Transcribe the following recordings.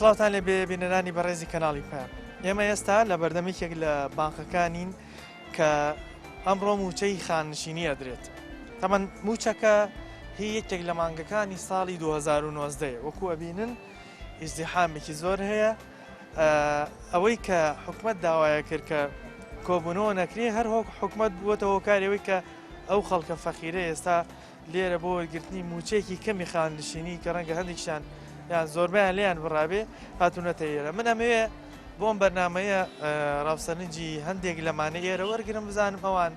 سڵاوتان لێ بێ بینەرانی بەڕێزی کەناڵی پەیام ئێمە ئێستا لە بەردەم یەکێک لە بانقەکانین کە ئەمڕۆ موچەی خانشینی ئەدرێت تەمەن موچەکە هی یەکێک لە مانگەکانی ساڵی 2009 وەکو ئەبینن ئیزدیحامێکی زۆر هەیە ئەوەی کە حکومت داوایە کرد کە کۆبوونەوە نەکرێ هەر هۆک حکومت بووەتە هۆکاری ئەوەی کە ئەو خەڵکە فەقیرە ئێستا لێرە بۆ وەرگرتنی موچەیەکی کەمی خاننشینی کە ڕەنگە هەندێکیان یان زۆربیان لێیان بڕابێ هاتوونەتە ئێرە من ئەمەوێ بۆم بەرنمەیە ڕاوسەرنجی هەندێک لەمانە ئێرە وەرگرم بزانم ئەوان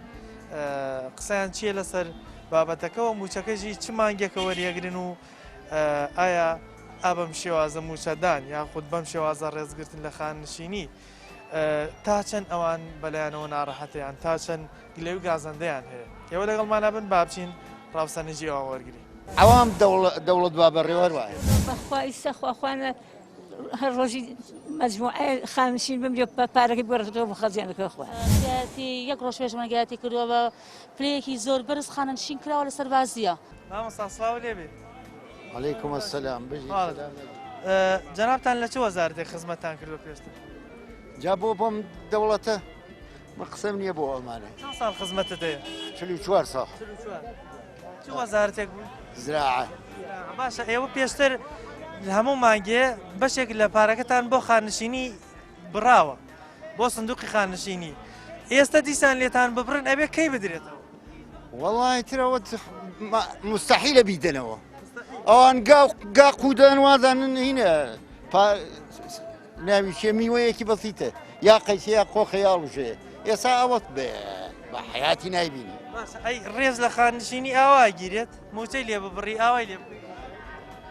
قسەیان چییە لەسەر بابەتەکەەوە موچەکەژی چ مانگێکە وەریەگرن و ئایا ئا بەم شێوازە مووچەدان یاخود بەم شێوازە ڕێزگرتن لە خاننشینی تا چەند ئەوان بەلایەنەوە ناڕەحەتیان تا چەند گلەی و گازەندەیان هەیە ئێوە لەگەڵمانە بن با بچین ڕاوسەنجی ئەوان وەرگین. عەوام دەوڵەت با بەڕێوە هەر وایە. بەخوا ئیستا خواخوانە هەر ڕۆژی مەجموعەیە خانشین بمرێ پارەکەی بگەڕێتەوە بۆ خەزێنەکە خۆیان. گایەتی یەک ڕۆژ پێشمەرگایەتی کردووە بە پلەیەکی زۆر بەرز خانەنشین کراوە لە سەربازییە. مامۆستا سڵاو لێ بێ. علیکم السلام بژی جەنابتان لە چ وەزارەتێک خزمەتتان کردو پێشتر؟ جا بۆ بۆم دەوڵەتە من قسەم نییە بۆ ئەمانە. چەند ساڵ خزمەتت هەیە؟ 44 ساڵ. 44 چ وەزارەتێک بوو؟ زراعە. باشە ئێوە پێشتر هەموو مانگێ بەشێک لە پارەکەتان بۆ خانشینی بڕاوە بۆ سندوقی خانشینی ئێستا دیسان لێتان ببرن ئەبێ کەی بدرێتەوە؟ وەڵای ترەوە مستحیلە بیدەنەوە ئەوان گا گا قودان وازانن هینە ناوی چێ میوەیەکی بەسیتە یا قەیسە یا قۆخە یا ڵژەیە ئێسا ئەوەت بێ بە حیاتی نایبینی ئەی ڕێز لە خانشینی ئاوا گیرێت موچەی لێ ببڕی ئاوای لێ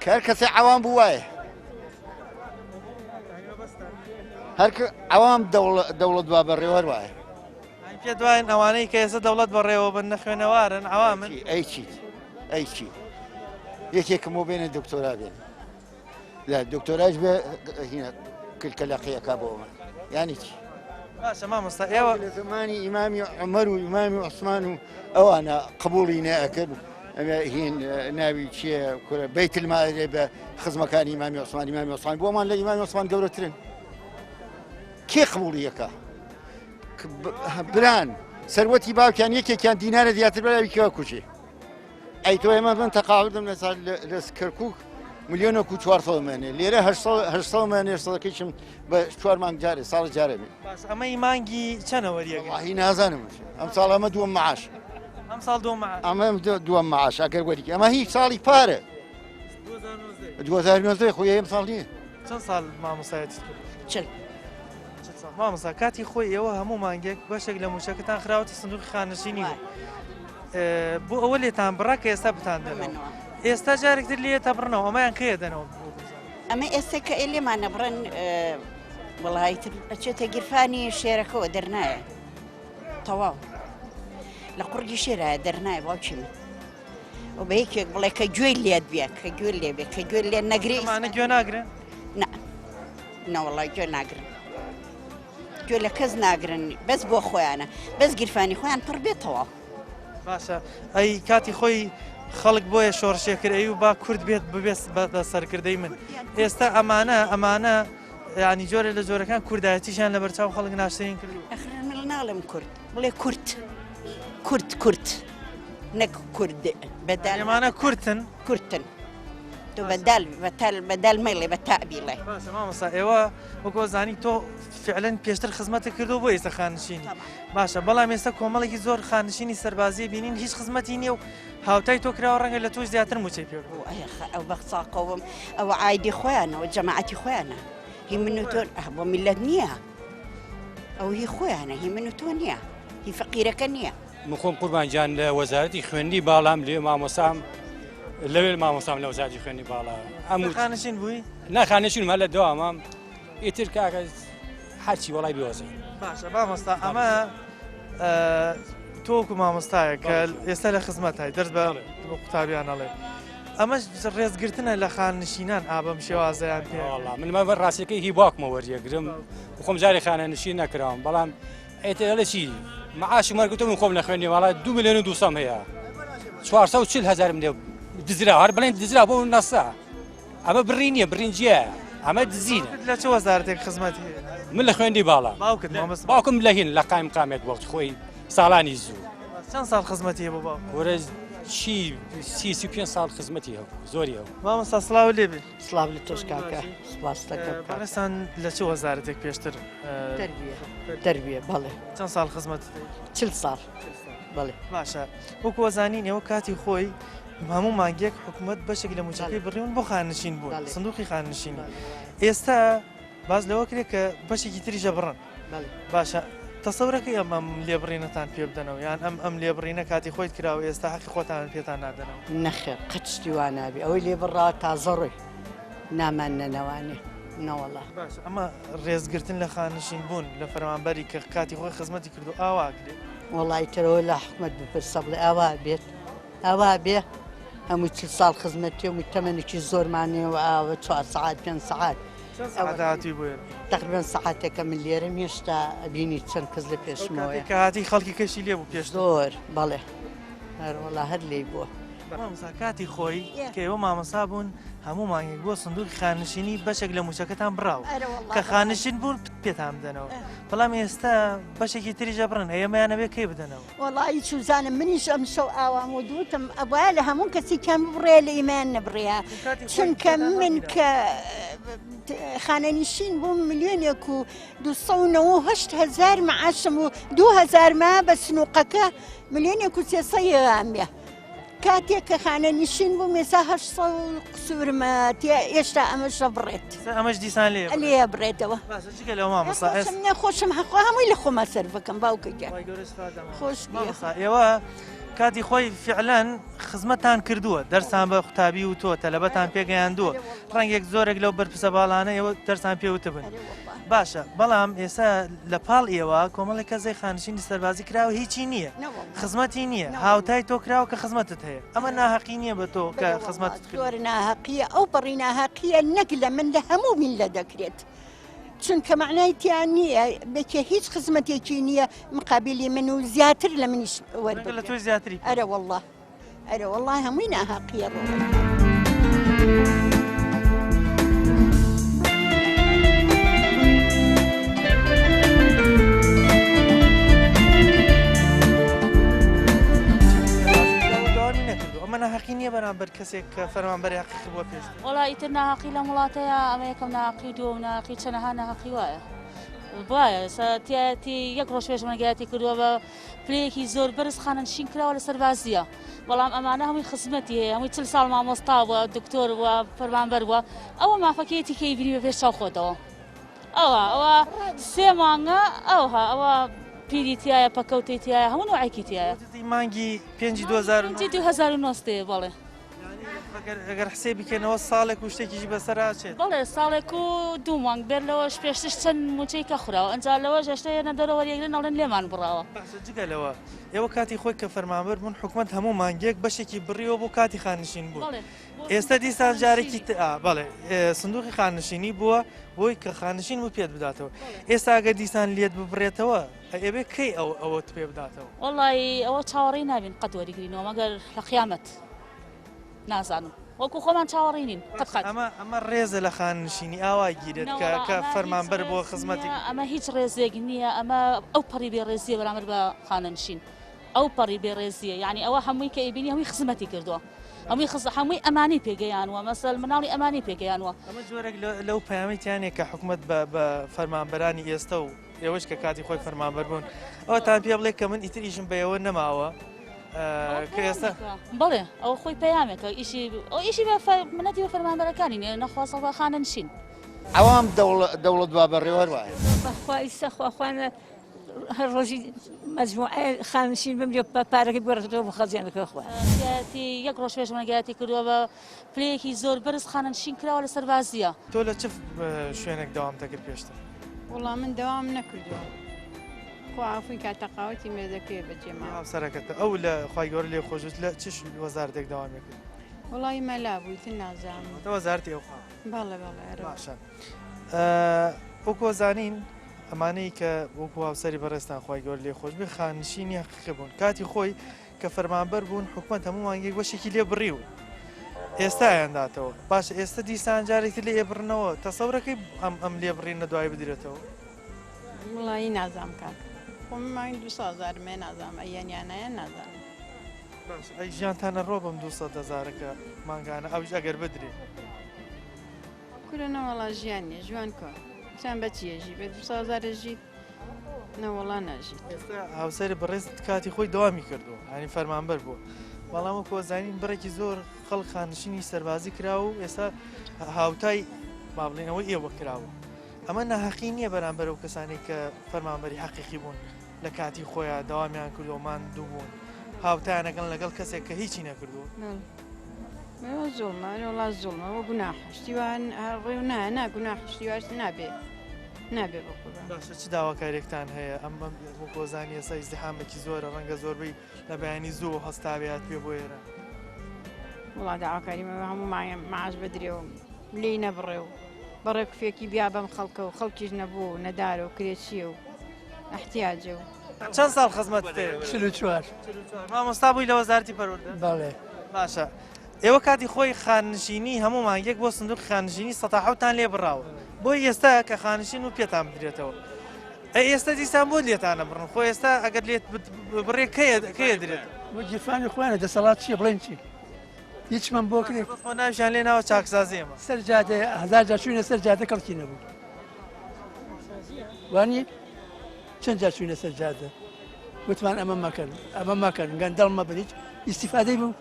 کار کەسێ عوام بوو وایە هەر عوام دەوڵەت با بەڕێوەر وایە پێت واین ئەوانەی کە ئێستا دەوڵەت بەڕێوە بن نەخوێنەوارن عەوامن؟ ئەی چیت ئەی چی یەکێکم بۆ بێنە دکتۆرا بێن لە دکتۆراش بێ هینە کلکە لەقیەکە بۆ من یانی چی باشە مامۆستا ئێوە لە زمانی ئیمامی عمەر و ئیمامی عوسمان و ئەوانە قبوڵی نەئەکرد هین ناوی چییە کورە بیت المال بە خزمەکانی ئیمامی عوسمان ئیمامی عوسمان بۆمان لە ئیمامی عوسمان گەورەترن کێ قبوڵیەکە بران سەروەتی باوکیان یەکێکیان دینارە زیاتر بەلاوی کێوە کوژێ ئەی تۆ ئێمە من تەقاعدم لە لە کەرکک ملیۆنێک و 400 مێنێ لێرە 800 مێنێ سەدەکەیشم بە چوار مانگ جارێ ساڵ جارێ بێ باس ئەمەی مانگی چەنە وەریەگری وەڵاهی نازانم ئەم ساڵ ئەمە دووەم معاش ئەم ساڵ دووەم معاش ئەمە دووەم معاش ئەگەر وەریگری ئەمە هیچ ساڵی پارە 2019 خۆی ئەم ساڵ نییە چەند ساڵ مامۆستایەتیت کرد؟ چل. مامۆستا کاتی خۆی ئێوە هەموو مانگێک بەشێک لە مووچەکەتان خراوەتە سندوقی خانەنشینی بوو بۆ ئەوە لێتان بڕا کە ئێستا بتان دەنەوە ئێستا جارێکتر لێ تەبڕنەوە ئەمەیان کەیە دەنەوە ئەمە ئێستا کە ئێ لێمان نەبڕن وڵی تر ئەچێتە گیرفانی شێرەکەەوە دەرنایە تەواو لە قوڕگی شێرایە دەرنایە باوکی من و بە یەکێک بڵێ کە گوێی لێت بێ کە گوێ لێ بێ کە گوێ لێ نەگرێ ئەمانە گوێ ناگرن نا نەوەڵای گوێ ناگرن گوێ لە کەس ناگرن بەس بۆ خۆیانە بەس گیرفانی خۆیان پڕ بێتەوە باشە ئەی کاتی خۆی خەڵک بۆیە شۆڕشێ کرد ئەی و با کورد بێت ببێت بە سەرکردەی من ئێستا ئەمانە ئەمانە ینی جۆرە لە جۆرەکان کوردایەتیشیان لە بەرچاو خەڵک ناشرین کرد ئەخر من ناڵێم کورد بڵێ کورت کورت کورت نەک کورد بەدال ئەمانە کورتن کورتن تۆ بەدال بەتال بەدال مەڵێ بە تا بیڵێ باشە مامۆستا ئێوە وەکۆ زانی تۆ فعلەن پێشتر خزمەتت کردو بۆ ئێستا خانشینی باشە بەڵام ئێستا کۆمەڵێکی زۆر خانشینی سەربازی بینین هیچ خزمەتی نییە و هاوتای تۆ کراوە ڕەنگە لە تۆش زیاتر موچەی پێ ئەو بەخساقەوەم ئەوە ئایدی خۆیانەوە جەماعەتی خۆیانە هی من و تۆ بۆ میلەت نییە ئەو هی خۆیانە هی من و تۆ نییە هی فەقیرەکە نییە. من خۆم قوربان گیان لە وەزارەتی خوێندنی باڵام لێ مامۆسام لەوێ مامۆسام لە وەزارەتی خوێندنی باڵا ئەم خانشین بووی نا خانشین هەر لە دەوامام. ئیتر کاکە هەرچی وەڵای بێوەزی. باشە مامۆستا ئەمە تۆ وەکو مامۆستایە کە ئێستا لە خزمەتای دەرس بە قوتابیان ئەڵێ ئەمە ڕێزگرتنە لە خاننشینان ئابم شێوازیان پێ من مە ڕاستەکەی هی باوکمە وەریەگرم خۆم جارێ خانەنشین نەکراوم بەڵام ئێتەڵە چی معاش مەرگتە من خۆم نەخوێنی وڵا دو میلیۆن و دوسەم هەیە 440 هزارم لێ دزرا هەر بڵێن دزرا بۆ نەسا ئەمە بڕی نییە بڕین جیایە ئەمە دزینە. باوکت لە چ وەزارەتێک خزمەتی هەیە؟ من لە خوێندی باڵا. باوکت مامۆستا؟ باوکم لە هین لە قایمقامێت وەخت خۆی ساڵانی زوو. چەند ساڵ خزمەتی هەبوو باوکت؟ کورە چی 35 ساڵ خزمەتی هەبوو زۆری هەبوو. مامۆستا سڵاو لێ بێ. سڵاو لە تۆش کاکە سپاس دەکەم. بەڕێزتان لە چ وەزارەتێک پێشتر؟ تەربیە تەربیە بەڵێ. چەند ساڵ خزمەتت هەیە؟ 40 ساڵ بەڵێ. باشە وەکو ئەزانین ئێوە کاتی خۆی هەموو مانگێک حکوومەت بەشێک لە مووچەکەی بڕیون بۆ خاننشین بوون سندوقی خاننشینی ئێستا باز لەوە کرێت کە بەشێکی تریشە بڕن باشە تەسەورەکەی ئەم ئەم لێبڕینەتان پێ بدەنەوە یان ئەم ئەم لێبڕینە کاتی خۆیت کراوە ئێستا حەقی خۆتان پێتان نادەنەوە نەخێر قەت شتی وا نابێ ئەوەی لێ بڕا تازە ڕۆی نامان نەنەوانێ نەوەڵا باش ئەمە ڕێزگرتن لە خانشین بوون لە فەرمانبەری کە کاتی خۆی خزمەتی کردو ئاوا کرێت وەڵی ترەوە لە حکومت بپرسە بڵێ ئاوا بێت ئاوا بێ هەموو چل ساڵ خزمەتی و تەمەنێکی زۆرمانەوە ئاوە چوار سەعات پێنج سەعات هاتی بۆیە تقریبا سەعاتێکە من لێرەم هێشتا ئەبینی چەند کەس لە پێشمەوەیە کە هاتی خەڵکی کەشی لێ بوو پێش زۆر بەڵێ هەروەڵا هەر لێی بووە. مامۆستا کاتی خۆی کە ئێوە مامۆستا بوون هەموو مانگێک بۆ سندوقی خانشینی بەشێک لە مووچەکەتان بڕاوە کە خانشین بوون پێتان بدەنەوە بەڵام ئێستا بەشێکی تریش ئەبڕن ئێمەیان ئەبێ کەی بدەنەوە؟ وەڵایی چوزانم منیش ئەمشەو ئاوام وت وتم ئەبوایە لە هەموو کەسێکیان ببڕێ لە ئیمەیان نەبڕێ چونکە من کە خانەنشین بووم ملیۆنێک و 298 هزار معاشم و 2000 ما بە سنوقەکە ملیۆنێک و 300 کاتێک کە خانەنشین بووم ئێستا 800 قسوورمە تێ ئێشتا ئەمەش دەبڕێت. ئەمەش دیسان لێ لێ بڕێتەوە. باشە جگە لەوە مامۆستا ئێس نەخۆشم هەخوا هەمووی لە خۆما سەرف بکەم باوکە گیان. خوای گەورە شفات دەمە. خۆش بێ. مامۆستا ئێوە کاتی خۆی فعلەن خزمەتان کردووە دەرسان بە قوتابی و تۆ تەلەبەتان پێگەیاندووە ڕەنگێک زۆرێک لەو بەرپرسە باڵانە ئێوە دەرسان پێ وتبن باشە بەڵام ئێستا لە پاڵ ئێوە کۆمەڵێک کەسێک خانشینی سەربازی کراوە هیچی نییە خزمەتی نییە هاوتای تۆ کراوە کە خزمەتت هەیە ئەمە ناهەقی نییە بە تۆ کە خزمەتت کرد زۆر ناهەقیە ئەو پەڕی ناهەقیە نەک لە من لە هەموو میللە دەکرێت چونکە معنای تیا نییە بێکێ هیچ خزمەتێکی نییە مقابلی من و زیاتر لە منیش وەربگرێت لە تۆی زیاتری ئەرە والله ئەرە وەڵا هەمووی ناهەقیە ڕۆڵە. ئەمە ناهەقی نییە بەرامبەر کەسێک کە فەرمانبەری حەقیقی بووە پێشتر. وەڵا ئیتر ناهەقی لەم وڵاتەیە ئەمە یەکەم ناهەقی و دووەم ناهەقی چەنەها ناهەقی وایە وایە تیایەتی یەک ڕۆژ پێشمەرگایەتی کردووە بە پلەیەکی زۆر بەرز خانەنشین کراوە لە سەربازیە بەڵام ئەمانە هەمووی خزمەتی هەیە هەمووی چل ساڵ مامۆستا بووە دکتۆر بووە فەرمانبەر بووە ئەوە مافەکەیەتی کە ئیبینی بە پێش چاو خۆتەوە ئەوە ئەوە سێ مانگە ئەوها ئەوە پیری تایە پەکەوتەی تایە هەموو نوعێکی تایە مانگی پێنجی 2009 بەڵێ ئەگەر حسێبی کەنەوە ساڵێک و شتێکیشی بەسەر ئاچێت. بەڵێ ساڵێک و دوو مانگ بێر لەوەش پێشترش چەند مووچەی کە خوراوە ئەنجا لەوەش هێشتا یەنە دەرەوە وەریەگرن ئەڵێن لێمان بڕاوە. باشە جگە لەوە ئێوە کاتی خۆی کە فەرمانبەر بوون حکومەت هەموو مانگێک بەشێکی بڕیوە بۆ کاتی خانشین بوون بەڵێ بۆ ئێستا سندوقی دیسان جارێکی خانەنشینی. تر ئا بەڵێ سندوقی خانشینی بووە بۆی کە خانشین بوو پێت بداتەوە بەڵێ. ئێستا ئەگەر دیسان لێت ببڕێتەوە ئەبێ کەی ئەو ئەوەت پێ بداتەوە؟ وەڵایی ئەوە چاوەڕێی نابین قەت وەریگرینەوە مەگەر لە قیامەت. نازانم وەکو خۆمان چاوەڕێی نین قەت قەت. ئەمە ئەمە ڕێزە لە خانەنشینی ئاوا گیرێت کە نەوەڵا کە ئەمە هیچ فەرمانبەر بۆ ڕێز خزمەتی نییە ئەمە هیچ ڕێزێک نییە ئەمە ئەو پەڕی بێ ڕێزیە بەرامبەر بە خانەنشین ئەو پەڕی بێ ڕێزیە یعنی ئەوە هەمووی کە ئەیبینی هەمووی خزمەتی کردووە هەمووی خز هەمووی ئەمانی پێگەیانوە مەسەل مناڵی ئەمانی پێگەیانوە. ئەمە جۆرێک لەو پەیامەی تیا نییە کە حکومەت بە بە فەرمانبەرانی ئێستە و ئێوەش کە کاتی خۆی فەرمانبەر بوون ئەوەتان پێ بڵێ کە من ئیتر ئیشم بە ئێوە نەماوە کە ئێستا بەڵێ ئەوە خۆی پەیامێکە ئیشی ئەو ئیشی بە منەتی بە فەرمانبەرەکانی نیە نەخواسە بە خانەنشین. عەوام دەوڵەت با بەڕێوە هەر وایە. بەخوا ئیستا خواخوانە. هەر ڕۆژی مەجموعەیە خانشین بمرێ پارەکەی بگەڕێتەوە بۆ خەزێنەکە خۆیان. گایەتی یەک ڕۆژ پێشمەرگایەتی کردووە بە پلەیەکی زۆر بەرز خانەنشین کراوە لە سەربازییە. تۆ لە چ شوێنێک دەوام دەکرد پێشتر؟ وەڵا من دەوام نەکردووە خوا عەفوی کا تەقاوەتی مێردەکەیە بەجێ ماوە. هاوسەرەکەتە ئەو لە خوای گەورە لێ خۆش بێت لە چ وەزارەتێک دەوامی کرد؟ وەڵی مەلا بوو ئیتر نازانم. واتە وەزارەتی ئەوقاف. بەڵێ بەڵێ ئەرێ. باشە وەکو زانین ئەمانەی کە وەکو هاوسەری بەڕێزتان خوای گەورە لێ خۆش بێ خانشینی حەقیقی بوون کاتی خۆی کە فەرمانبەر بوون حکومەت هەموو مانگێک بەشێکی لێ بڕیون ئێستا یانداتەوە باشە ئێستا دیسان جارێکی لێ بڕنەوە تەسەورەکەی ئەم ئەم لێ بڕینە دوای بدرێتەوە وڵی نازام کاک خۆم مانگ دو هەزارمێ نازام ئەیەن یان نایەن نازانم باش ئەی ژیانتانە ڕۆ بەم 200 هەزارەکە مانگانە ئەوش ئەگەر بدرێ کورە نەوەڵا ژیان نیە ژوان کۆ چیان بە چیە ژی بە دو هەزارە ژیت نەوەڵا ناژیت. ئێستا هاوسەری بەڕێزت کاتی خۆی دەوامی کردووە ینی فەرمانبەر بووە بەڵام وەکو زانین بڕێکی زۆر خەڵک خانشینی سەربازی کرا و ئێستا هاوتای با بڵێن ئەوەی ئێوە کراوە ئەمە ناهەقی نییە بەرامبەر ئەو کەسانەی کە فەرمانبەری حەقیقی بوون لە کاتی خۆیان دەوامیان کردو ماندوو بوون هاوتایانەکەن لەگەڵ کەسێک کە هیچی نەکردووە. ئەوە زوڵمە وەڵا زوڵمە وە گوناح شتی وا ڕێو نا نا گوناح شتی واش نابێ نابێ بۆ قوربان. باشە چ داواکاریەکتان هەیە ئەم وەکۆ زانی ئێستا ئیزدیحامێکی زۆرە ڕەنگە زۆربەی لە بەیانی زوو هەستاوێ هاتبێ بۆ ئێرە. وەڵا داواکاریمە هەموو مەعاش بدرێ و لێی نەبڕێ و بەڕێکوپێکی بیا بەم خەڵکە و خەڵکیش نەبوو و نەدارە و کرێچییە و ئەحتیاجە و. چەند ساڵ خزمەتت هەیە؟ 44. مامۆستا بووی لە وەزارەتی پەروەردە؟ بەڵێ. باشە ئێوە کاتی خۆی خاننشینی هەموو مانگێک بۆ سندوقی خاننشینی سەتا حەوتان لێ بڕاوە بۆی ئێستا کە خانشین و پێتان بدرێتەوە ئەی ئێستا دیسان بۆ لێتانە بڕن خۆ ئێستا ئەگەر لێت بڕێ کەیە کەیە درێت بۆ گیرفانی خۆیانە دەسەڵات چییە بڵێن چی هیچمان بۆ کرێ خۆ ناویشیان لێ ناوە چاکسازی ئێمە سەر جادە هەزار جار چووینە سەر جادە کەڵکی نەبوو وانی چەند جار چووینە سەر جادە وتمان ئەمە مەکەن ئەمە مەکەن گەندەڵ مەبن هیچ ئیسیفادەی بوو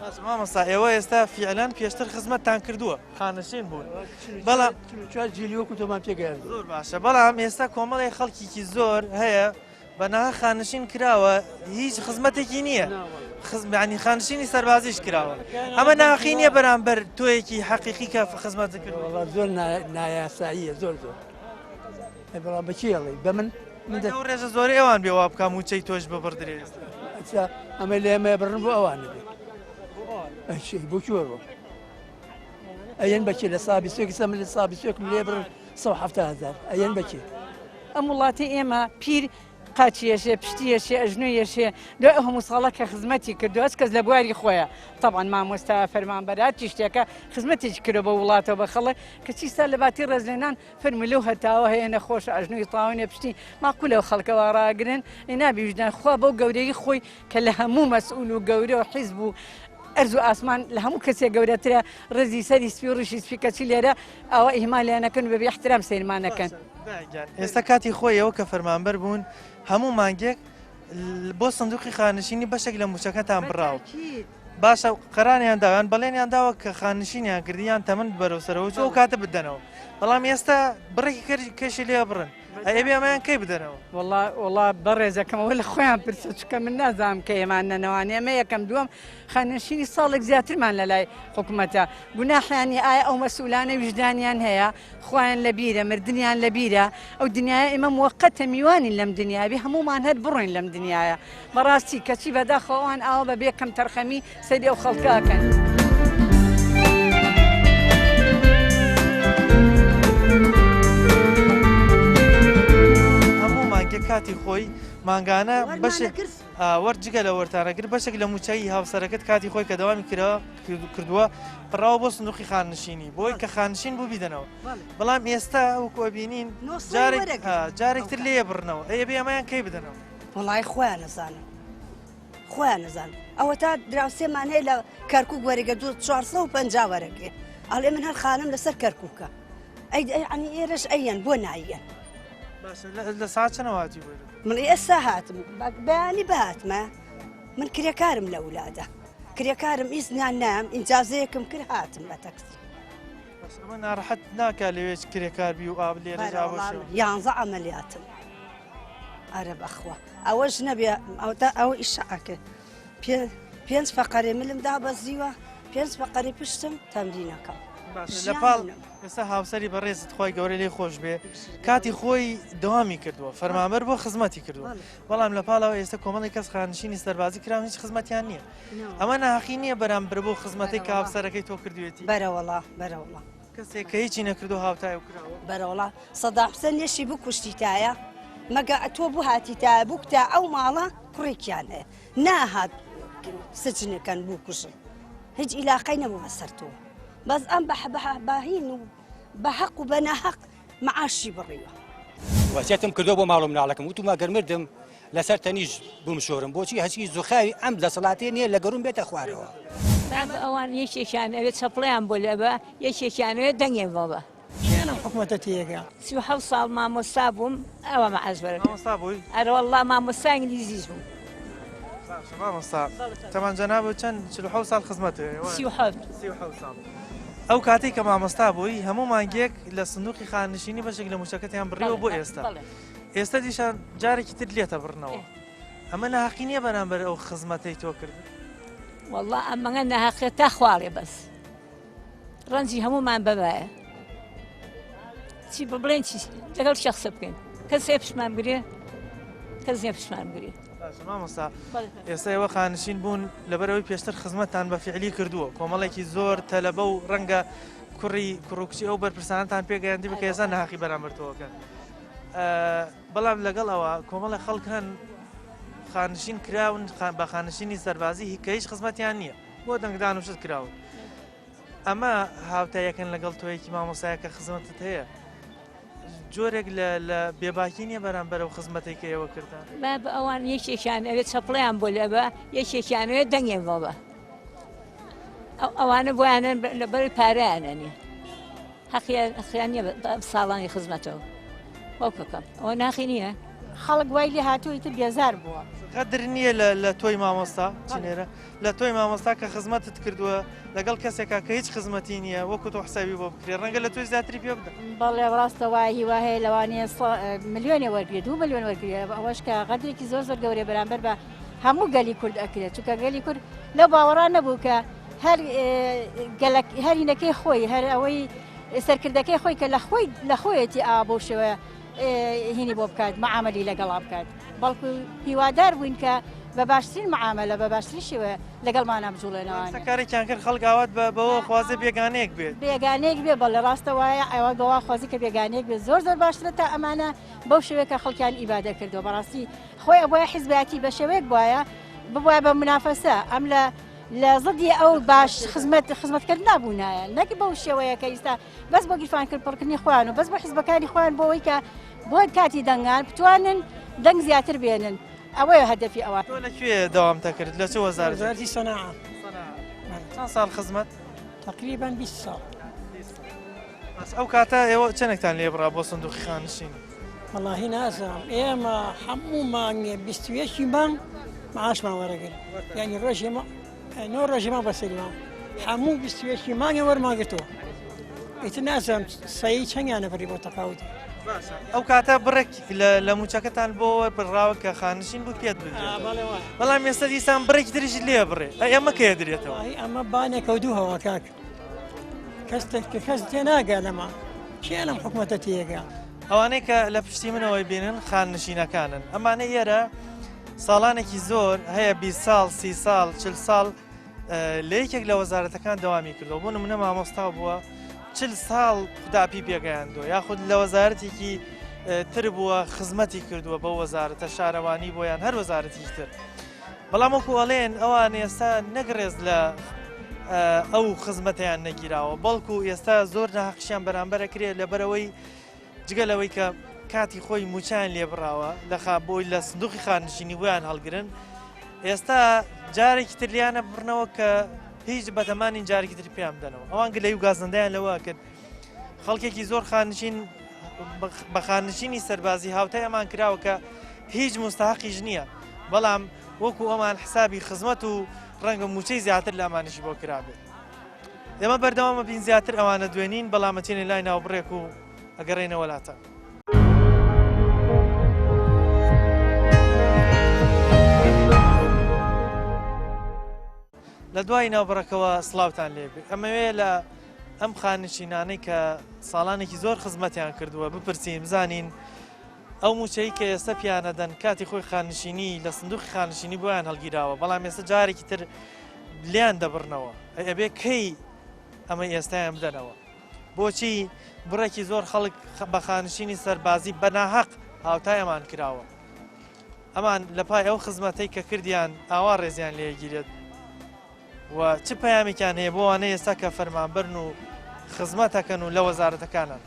باش مامۆستا ئێوە ئێستا فیعلەن پێشتر خزمەتتان کردووە خانەشین بوون بەڵام چوار جیلی وەکو تۆمان پێگەیاند زۆر باشە بەڵام ئێستا کۆمەڵی خەڵکیکی زۆر هەیە بەناهە خانشین کراوە هیچ خزمەتێکی نییە خزمانی خانشینی سەربازیش کراوە ئەمە ناخی نییە بەرامبەر تۆیەکی حەقیقی کە خزمەت کرد زۆر نایاساییە زۆر زۆر بەڵام بە کێ ئەڵێی بە من من ئەو ڕێژە زۆرەی ئەوان بێ وا بکا مووچەی تۆش ببڕدرێ ئێستا ئەمە لە ئێمە بڕن بۆ ئەوان بێ بۆ کوێ ڕۆ ئەیەن بەکێ لە سا بیسێک سە من لە سا بیسێکم لێ بڕن 170 هزار ئەیەن بەکێ ئەم وڵاتی ئێمە پیر قاچی یەشێ پشتی یەشێ ئەژنۆی یەشێ دوای ئەو هەموو ساڵە کە خزمەتی کردو هەچ کەس لە بواری خۆیە تەبعەن مامۆستا فەرمانبەر هەرچی شتێکە خزمەتێکی کردو بە وڵاتەوە بە خەڵک کەچی سا لە باتی ڕێزلێنان فەرموو لەو هەتاوە هەیە نەخۆشە ئەژنۆی تاوانە پشتی ماقولە ئەو خەڵکە وا ڕاگرن ئەی نابی ویژدان خوا بەو گەورەیی خۆی کە لە هەموو مەسئول و گەورە و حیزب و ئەرز و ئاسمان لە هەموو کەسێک گەورەترە ڕێزی سەری سپی و ڕیشی سپی کەچی لێرە ئاوا ئیهمالیان ئەکەن و بەبێ ئیحترام سەیرمان ئەکەن. ئێستا کاتی خۆی ئێوە کە فەرمانبەر بوون هەموو مانگێک بۆ سندوقی خانشینی بەشێک لە موچەکەتان بڕاوە باشە قەرانیان داوان بەڵێنیان داوە کە خانشینیان کردی یان تەمن بەرەو سەرەوە چۆ کاتە بدەنەوە بەڵام ئێستا بڕێکی کەر کەشی لێ بڕن ئەبێ ئەمەیان کەی بدەنەوە وڵا وڵا بەڕێزەکەمەوە لە خۆیان پرسە چکە من نازانم کە ئێمان نەنەوانی ئەمە یەکەم دووەم خانەنشینی ساڵێک زیاترمان لەلای حکومەتە گوناحیان نیە ئایا ئەو مەسئولانە ویژدانیان هەیە خوایان لەبیرە مردنیان لەبیرە ئەو دنیایە ئێمە موەقەتە میوانین لەم دنیایە بێ هەموومان هەر بڕۆین لەم دنیایە بەڕاستی کەچی بەداخەوە ئەوان ئاوا بە بێ کەمتەرخەمی سەیری ئەو خەڵکە ئەکەن. هەموو مانگێک کاتی خۆی مانگانە بەشێک وەر جگە لە وەرتانەگر بەشێک لە مووچەی هاوسەرەکەت کاتی خۆی کە دەوامی کرا کردووە پڕاوە بۆ سندوقی خاننشینی بۆی کە خانشین بوو بیدەنەوە بەڵام ئێستا وەکو ئەبینین جارێک جارێکتر لێ بڕنەوە ئەی بێ ئەمەیان کەی بدەنەوە وڵی خۆیان نەزانن خۆیان نەزان ئەوە تا دراوسێمان هەیە لە کەرکک وەرەگە 450 وەرەگرێ ئەڵێ من هەر خانم لەسەر کەرکووکە ئەی ئەنی ئێرەش ئەیەن بۆ نایەن لە ساعت چەنەوە هاتی بۆ من ئێستا هاتم بەیانی بهاتمە من کرێکارم لە ولادە کرێکارم ئیزنیان نام ئینجازەیەکم کرد هاتم بە تەکسی ئەمە ناڕەحەت ناکا لەوێ کرێکار بی و ئاب لێرە یانزە عملیاتم. ئەرە بەخوا ئەوەش نەبێ ئەوتا ئەو ئیشە ئەکرد پێنج فەقەرێ ملم دابەزیوە پێنج فەقەری پشتم تەمرینەکەم لە پاڵ ئێستا هاوسەری بەڕێزت خۆی گەورە لێ خۆش بێ کاتی خۆی دەوامی کردووە فەرمانبەر بۆ خزمەتی کردووە بەڵام لە پاڵەوە ئێستا کۆمەڵی کەس خانشینی سەربازی کراون هیچ خزمەتیان نییە ئەمە ناحەقی نییە بەرامبەر بۆ خزمەتێک کە هاوسەرەکەی تۆ کردوێتی بەرەوەڵا بەرەوەڵا کەسێک کە هیچی نەکردو هاوتای و کراوە. بەرەوەڵا سەدام حوسێن لێشی بکوشتیتایە مەگە ئەتۆ بهاتیتایە بوکتا ئەو ماڵە کوڕێکیان هەیە ناهات سجنەکەن بوکوژن هیچ ئیلاقەی نەبوو بەسەر تۆ بەس ئەم بە باهین و بە حەق و بە ناحەق معاشی بڕیوە. وەسیەتم کردووە بۆ ماڵ و مناڵەکەم وتومە گەر مردم لەسەر تەنیش بمشۆرم بۆچی هەچی زوخاوی ئەم دەسەڵاتێ نییە لە گەروم بێتە خوارەوە. بابە ئەوان یەکێکیان ئەوێ چەپڵەیان بۆ لێبا یەکێکیان ئەوێ دەنگیان بۆ بە. کێن ئەم حکومەتە تێگا؟ 37 ساڵ مامۆستا بووم ئەوە مەعاش وەرەگرم. مامۆستا بووی؟ ئەرە وەڵڵا مامۆستا ئینگلیزیش بووم. باشە مامۆستا تەمان جەنابت چەند 47 ساڵ خزمەت هەیە وایە؟ 37. 37 ساڵ. ئەو کاتەی کە مامۆستا بووی هەموو مانگێک لە سندوقی خانەنشینی بەشێک لە مووچەکەتیان بڕیوە بۆ ئێستا. ئێستا دیسان جارێکی تر لێتە بڕنەوە ئەمە ناهەقی نییە بەرامبەر ئەو خزمەتەی تۆ کرد والله ئەمەگە ناهەقیە تا خواڵێ بەس ڕەنجی هەمومان بەبایە چی بڵێن چی لەگەڵ شخصە بکەین کەس هەیە پشمان بگرێ کەس نییە پشمان بگرێ باشە مامۆستا ئێستا ئێوە خانشین بوون لەبەرەوەی پێشتر خزمەتتان بە فعلی کردووە کۆمەڵێکی زۆر تەلەبە و ڕەنگە کوڕی کوڕ و کچی ئەو بەرپرسانتان پێگەیاندی بکە ئێستا ناهەقی بەرامبەر تۆکەن بەڵام لەگەڵ ئەوە کۆمەڵە خەڵک هەن خانشین کراون بە خانشینی سەربازی کە هیچ خزمەتیان نییە بۆ دەنگدان و شت کراون ئەمە هاوتایەکەن لەگەڵ تۆیەکی مامۆسایە کە خزمەتت هەیە جۆرێک لە بێباکی نییە بەرامبەر و خزمەتێک کە ئێوە کردن بە ئەوان یەکێکیان ئەوێ چەپڵیان بۆ لێبە یەکێکیان ئەوێ دەنگێن بۆ بە ئەوانە بۆیانە لەبەر پارەیانە نیە هەقیان هەقیان نییە بە ساڵانی خزمەتەوە باوکەکەم ئەوە ناخی نییە. خەڵک وای لێ هاتووە ئیتر بێزار بووە. غەدر نییە لە تۆی مامۆستا چنێرە لە تۆی مامۆستا کە خزمەتت کردووە لەگەڵ کەسێکا کە هیچ خزمەتی نییە وەکو تۆ حسابی بۆ بکرێ ڕەنگە لە تۆی زیاتری پێ بدە. بەڵێ ڕاستە وایە هیوا هەیە لەوانەیە ملیۆنێ وەرگرێ دوو ملیۆن وەرگرێ ئەوەش کە غەدرێکی زۆر زۆر گەورەیە بەرامبەر بە هەموو گەلی کورد ئەکرێت چونکە گەلی کورد لەو باوەڕا نەبوو کە هەر گەلەک هەرینەکەی خۆی هەر ئەوەی سەرکردەکەی خۆی کە لە خۆی لە خۆیەتی ئا بۆ شێوەیە هینی بۆ بکات معاملی لەگەڵا بکات بەڵکو هیوادار بووین کە بە باشترین معاملە بە باشترین شێوە لەگەڵمانە بجوڵێنەوە کارێکیان کرد خەڵک ئاوات بە بەوە خوازێ بێگانەیەک بێت بێگانەیەک بێ بەڵێ ڕاستە وایە ئەوە بەوا خوازی کە بێگانەیەک بێت زۆر زۆر باشترە تا ئەمانە بەو شێوەیە کە خەڵکیان ئیبادە کردووە بەڕاستی خۆی ئەبوایە حیزبایەتی بە شێوەیەک بوایە ببوایە بە منافەسە ئەم لە لە زدی ئەو باش خزمەت خزمەتکرد نابوونایە نەک بەو شێوەیە کە ئیستا بەس بۆ گیرفان کرد پڕکردنی خۆیان و بەس بۆ حیزبەکانی خۆیان بۆ ئەوەی کە بۆ کاتی دەنگان بتوانن دەنگ زیاتر بێنن ئەوەیە هەدەفی ئەوان. تۆ لە کوێ دەوامتە کرد لە چ وەزارەتێک؟ وەزارەتی سەناعە. چەند ساڵ خزمەت؟ تقریبا 20 ساڵ. بەس ئەو کاتە ئێوە چەندێکتان لێ بڕا بۆ سندوقی خانشین؟ وەڵاهی نازانم ئێمە هەموو مانگێ 21 مانگ معاشمان وەرەگرت یعنی ڕۆژی نۆ ڕۆژی مانگ بەسەریمان هەموو 21 مانگێ وەرمان گرتووە ئیتر نازانم سەی چەندیانە بڕی بۆ تەقاوتی ئەو کاتە بڕێک لە موچەکەتان بۆ بڕاوە کە خانشین بوو پێت بدرێت بەڵام ئێستا دیسان بڕێکی تریش لێ بڕێ ئەی ئەمە کێ درێتەوە ئەمە بانێکە و دوو هەوا کاک کەس کەس تێناگا لەمە کێ لەم حکومەتە تێگا ئەوانەی کە لە پشتی منەوەی بینن خاننشینەکانن ئەمانە ئێرە ساڵانێکی زۆر هەیە 20 ساڵ سی ساڵ چل ساڵ لە یەکێک لە وەزارەتەکان دەوامی کردەوە بۆ نمونە مامۆستا بووە چل ساڵ قوتابی پێگەیاندووە یاخود لە وەزارەتێکی تر بووە خزمەتی کردووە بە وەزارەتە شارەوانی بۆیان هەر وەزارەتی تر بەڵام وەکو ئەڵێن ئەوان ئێستا نەک ڕێز لە ئەو خزمەتیان نەگیراوە بەڵکو ئێستا زۆر ناحەقیشیان بەرامبەرە کرێ لەبەرەوەی جگە لەوەی کە کاتی خۆی موچیان لێبراوە لە بۆی لە سندوقی خانشینی بۆیان هەڵگرن ئێستا جارێکی تر لیانە بڕنەوە کە هیچ بەتەمانین جارێکی تر پێیان بدەنەوە ئەوان گلەی و گازندەیان لەوە کرد خەڵکێکی زۆر خانشین بە خانشینی سەربازی هاوتای ئەمان کراوە کە هیچ مستحقیش نییە بەڵام وەکو ئەمان حسابی خزمەت و ڕەنگە موچەی زیاتر لە ئەمانیشی بۆ کرابێت ئێمە بەردەوامە بین زیاتر ئەوانە دوێنین بەڵام ئەچینە لای ناوبڕێک و ئەگەڕێینەوە لاتان. لە دوای ناوبڕەکەوە سڵاوتان لێبێ ئەمەوێ لە ئەم خانشینانەی کە ساڵانێکی زۆر خزمەتیان کردووە بپرسین بزانین ئەو موچەی کە ئێستا پیانەدەن کاتی خۆی خانشینی لە سندوقی خانشینی بۆیان هەڵگیراوە بەڵام ئێستا جارێکی تر لیان دەبڕنەوە ئەبێ کەی ئەمە ئێستایان بدەنەوە بۆچی بڕێکی زۆر خەڵک بە خانشینی سەربازی بەناهەق هاوتای ئەمان کراوە ئەمان لە پای ئەو خزمەتەی کە کردیان ئاوا ڕێزیان لێگیرێت و چ پەیامێکیان هەیە بۆ وانە ئێستا کە فەرمانبەرن و خزمەتەکەن و لە وەزارەتەکانن.